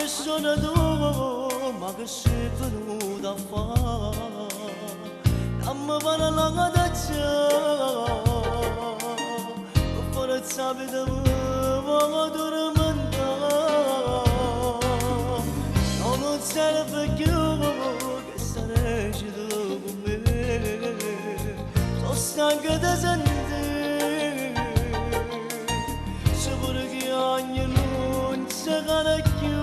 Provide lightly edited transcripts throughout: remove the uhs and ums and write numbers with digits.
che sono tu, ma che sei venuta a fare? Non mi parla la già, forza vedevo dormendo. Non serve più che stare con me, sono stanca di sentire, se pure che ogni non si cala più,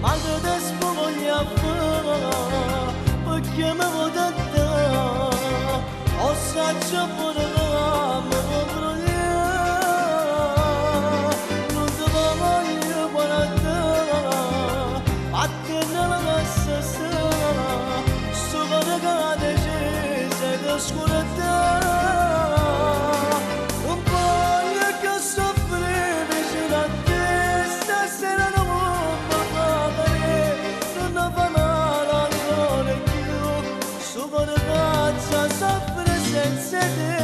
ma che ti spoglia a fare, perché mi vuoi dare, o saggio pure che mi voglio, non ti voglio guardare, a te non la stessa, solo che decise di scurtà. Non voglio che soffri vicino a te, stasera non mi fa bene, non fa male ancora più, su ragazza soffre senza te.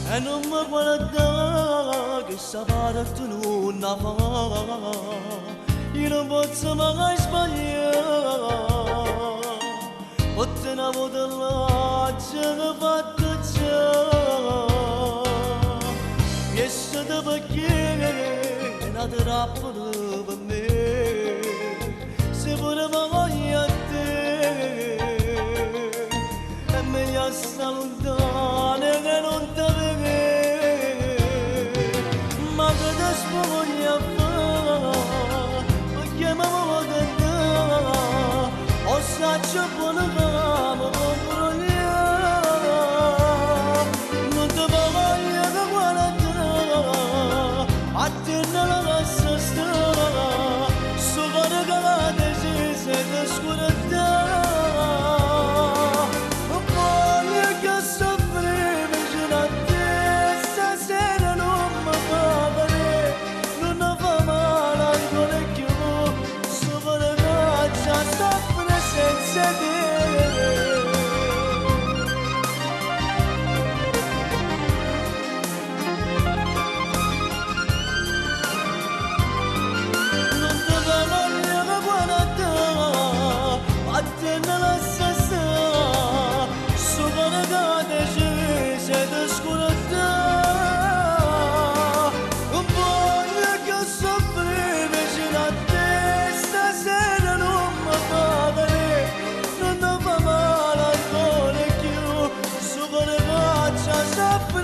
E non mi guarda che sa parte non la fa, io non posso mai sbagliare, o te ne vado là, ce l'ho fatta già, e se te perché è una trappola per me, se pure voglio a te, è meglio stare lontano che non te vedere, ma che ti spoglia a fare, perché mi vuoi dare, o saggio buono che mi voglio, non ti voglio guardare, a te non la lascio stare, solo che decise di scurtare. Voglio che soffri vicino a te, stasera non mi fa bene, non fa male ancora più, solo ragazza soffre senza te. Non ti voglio guardare, a te non la stessa, solo che decise di scurtare. Voglio che soffri vicino a te, stasera non mi fa bene, non fa male ancora più, solo ragazza soffre